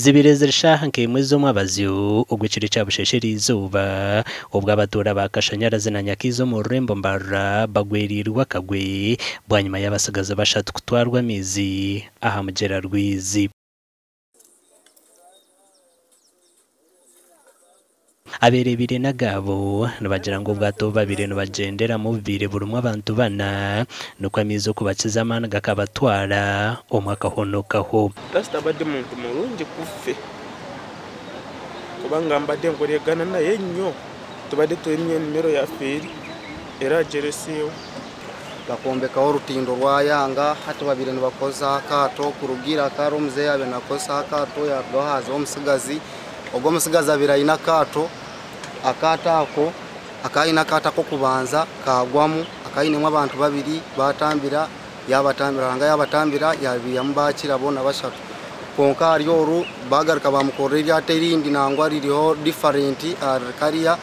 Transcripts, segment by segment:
Zibaire ziri shaaha nk'emwe z'omwabazyo ogw'ekiro ekya busheesha eriizooba obwo abatuura ba Kashanyarazi na Nyakaizi omu rurembo Mbarara bagwereirwe akagwe bwanyima y'abatsigazi bashatu kutwarwa amaizi aha mugyera Rwizi. Abeereebeire n'agaabo nibagira ngu obwato obu babaire nibagyenderamu bubaire burimu abantu bana, nikwo amaizi okubakiza amaani gakabatwara, omwe akahonokaho. Rasta abadde muntu murungi kuffe kubanga mbadde nkoregana naye nnyo tubadde twine enimiro yaffe eri era agyeresiiwe. Bakombekaho orutindo rwayanga hati babaire nibakozesa akaato kuruga ira kare omuzeeyi abaire nakozesa akaato yarugaho hazaho omutsigazi. Ogwo omutsigazi abaire aine akaato, akaato ako akaba aine akaato ak'okubanza kaagwamu, akaba ainemu abantu babiri baatambira, yaabatambira Ruhanga yaabatambira yaabaihamu baakira boona bashatu. Kwonka ahari oru baagaruka baamukorera eryato erindi nangwa ririho different ahari kariya,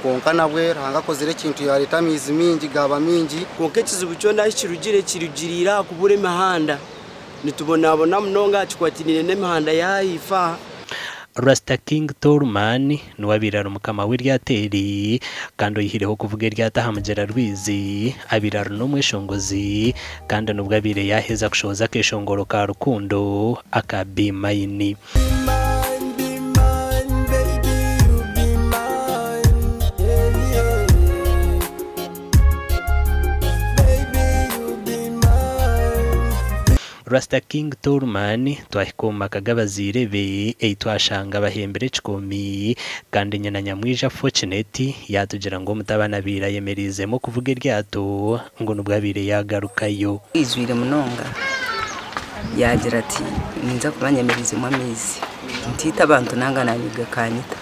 kwonka nabwe Ruhanga akozire ekintu yaareeta amaizi maingi gaaba maingi. Kwonka ekizibu kyona ahu kirugire, kirugiriire aha kubura emihanda. Nitubonabona munonga aha kikwatiraine n'emihanda y'ahaifo aha. Rasta King Tolman niwe abaire ari mukama w'eryato eri kandi oyihireho kuvuga eryato aha mugyera Rwizi, abaire ari n'omweshongozi kandi nibwo abaire yaaheza kushohoza akeshongoro ka rukundo aka Be Mine. Rasta King Tolman twahika omu maka g'abazaire be ei twashanga bahembire ekikoomi kandi nyina nyamwija Fortunate yaatugira ngu omutabani abaire ayemereizemu okuvuga eryato ngu nibwo abaire yaagarukayo. Aijwire munonga yaagira ati, Ninza kuba nyemereizemu amaizi, ntiite abantu nanga naanye gakanyita.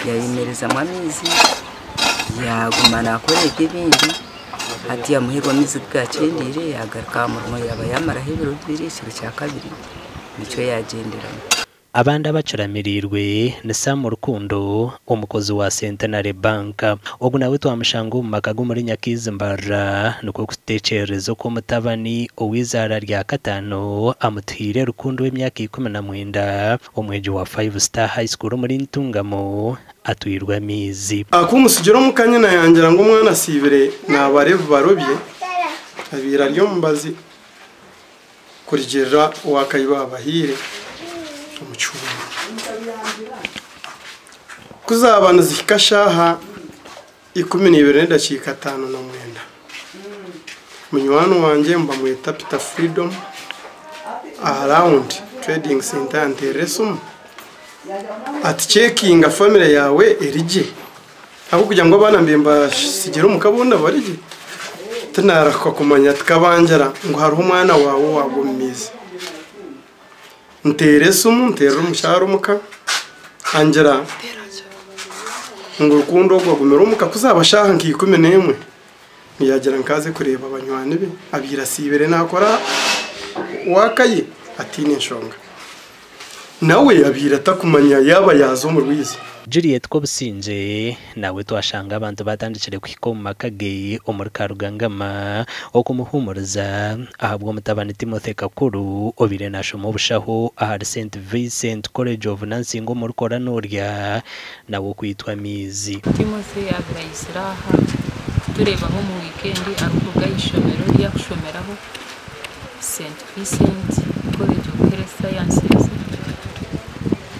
Yaayemerezamu amaizi yaaguma naakora ebye ebindi. Hati yamuheerwa amaizi ku gaakyendeire yaagaruka aha murimo yaaba yaamaraho ebiro bibiri ekiro kya kabiri nikyo yaagyenderamu. Abandi abacuramiriirwe ni Sam Rukundo, omukozi wa Centenary Bank. Ogu nawe twamushanga omu maka g'omuri Nyakaizi Mbarara nikwo kututekyerereza oku omutabani ow'eizaara rya kataano amutuhaire Rukundo ow'emyaka 19, omwegi wa Five Star High School omuri Ntungamo atwirwe amaizi. Ku mutsigira omu ka nyina yangira ngu omwana asiibire naabara ebibaro bye, abaire ari omubazi kurugirira owa Kaiba Abahiire omu kihumuro. Ku zaaba nizihika shaaha 12 n'edakiika 59, munywani wangye nibamweta Peter Freedom aha Round Trading Centre yanteerera esimu ati cekinga famire yaawe eri gye ahabw'okugira ngu abaana mbaire mbatsigire omuka boona bari gye tinarahuka kumanya tikabangira ngu hariho omwana waawe owaagwa omu maizi. Nteera esimu nteerera omukyara omuka angira ngu Rukundo ogwo agumire omuka ku zaaba shaaha nka 11 yaagira ngu aze kureeba banywani be abaire asiibire naakora waaka ye ataine nshonga. Nawe abaire atakumanya yaaba yaaza omu rwizi. Juliet Kobusingye nawe twashanga abantu batandikire kuhika omu maka ge omuri Karugangama okumuhuumuriza ahabw'omutabani Timothy Kakuru obaire nashoma obushaho ahari Saint Vincent College of Nursing omuri Koranorya nawe okwitwa amaizi. Timothy yaabaire aizire aha kutureebaho omu wiikendi arikuruga aha ishomero eri arikushomeraho, Saint Vincent College of Health Sciences.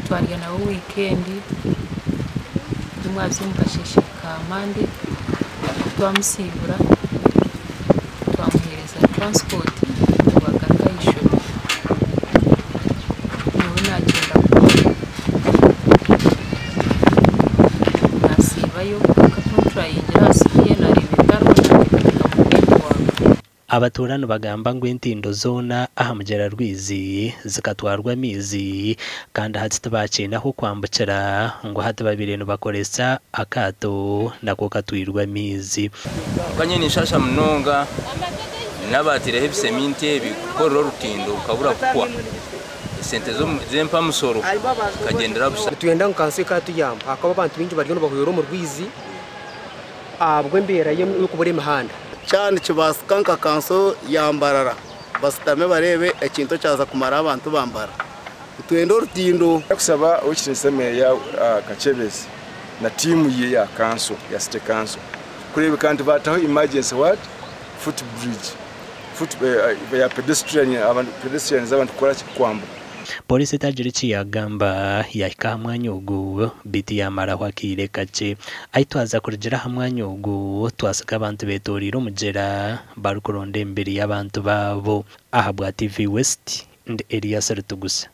Twarya nawe wiikendi nimwaza omu kasheeshe ka Mande twamusiibura twamuheereza transport ngu agaruke aha ishomero. Nyowe naagyenda kukora naasiibayo kwonka ku nturayingira aha simu ye naareeba etariho naateekateeka ngu mbwenu waagwa. Abatuura nibagamba ngu entindo zoona aha mugyera Rwizi zikatwarwa amaizi kandi hati tibakiine ah'okwambukira ngu hati babaire nibakoresa akaato nako katwirwe amaizi. Kwonka nyowe ninshasha munonga n'abaataireho ebiseminti ebi kukorera orutindo rukabura kuhwa, esente z'empamusoro zikagyendera busha. Nitwenda ngu kanso ekaatuyamba ahakuba abantu baingi bariyo nibahwera omu rwizi ahabw'embeera y'okubura emihanda. Kyaba nikibaasika nka kanso ya Mbarara basitame bareebe ekintu ekyaza kumaraho abantu ba Mbarara. Nitwenda orutindo. Kusaba owekitiinisa meeya Kakyebezi na tiimu ye ya kanso ya city council kureebeka nti baataho emergency what foot bridge foot ya pedestrian abantu pedestrians abantu kukora ki kwambuka. Pooriisi etagira eki yaagamba yaahika aha mwanya ogu beitu yaamaraho akaire kakye. Ahi twaza kurugira aha mwanya ogu twasiga abantu beetoreire omugyera barikuronda emibiri y'abantu baabo. Ahabwa TV West, ndi Elias Rutugusa.